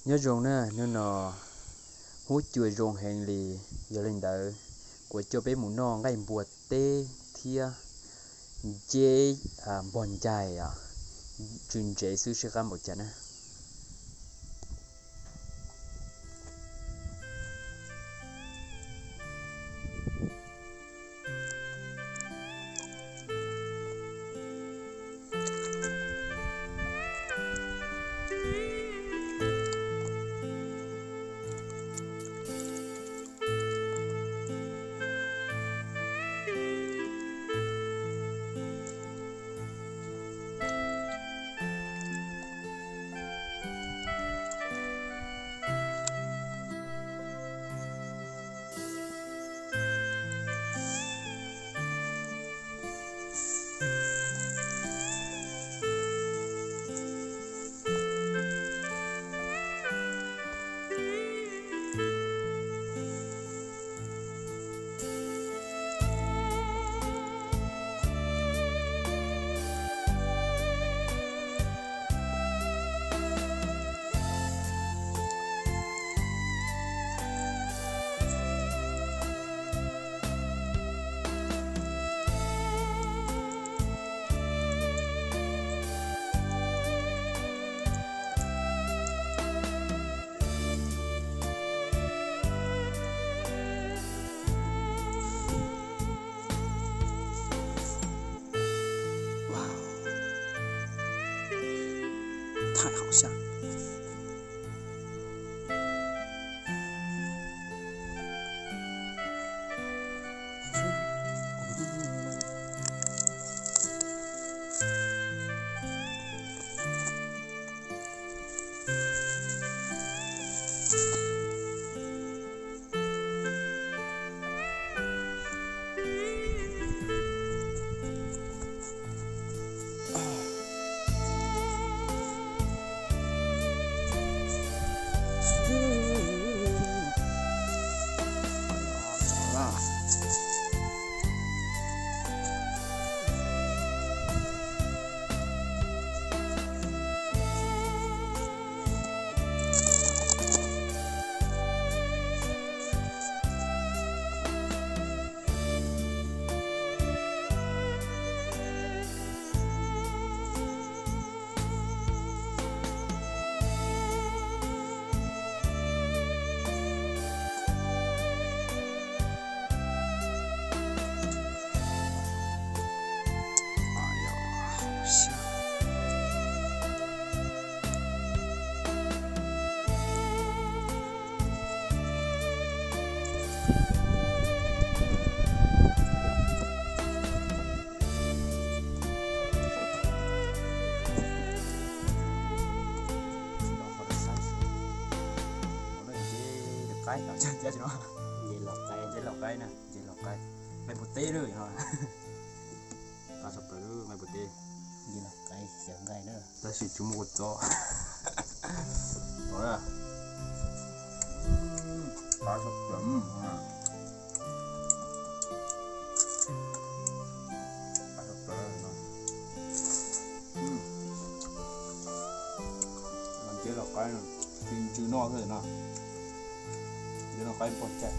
Nyob zoo na, hnub no huab cua zoo heev li. Yog li ntawd, kuv coj peb mus noj nqaij npua teb thiab nceb npog ncaig os, tsw ntsev xwb sib qab npaum cas na. Wow, 太好笑了。 Nceb Lauj Qaib, nceb Lauj Qaib na, nceb Lauj Qaib, nqaij npua teb na, qab tshaj plaws nqaij npua teb, nceb Lauj Qaib xyaw nqaij na, tab sis tsis muaj kua txob. Qab tshaj plaws, qab tshaj plaws. Nceb Lauj Qaib, ntsw noj xwb no. Nceb Lauj Qaib npog ncaig.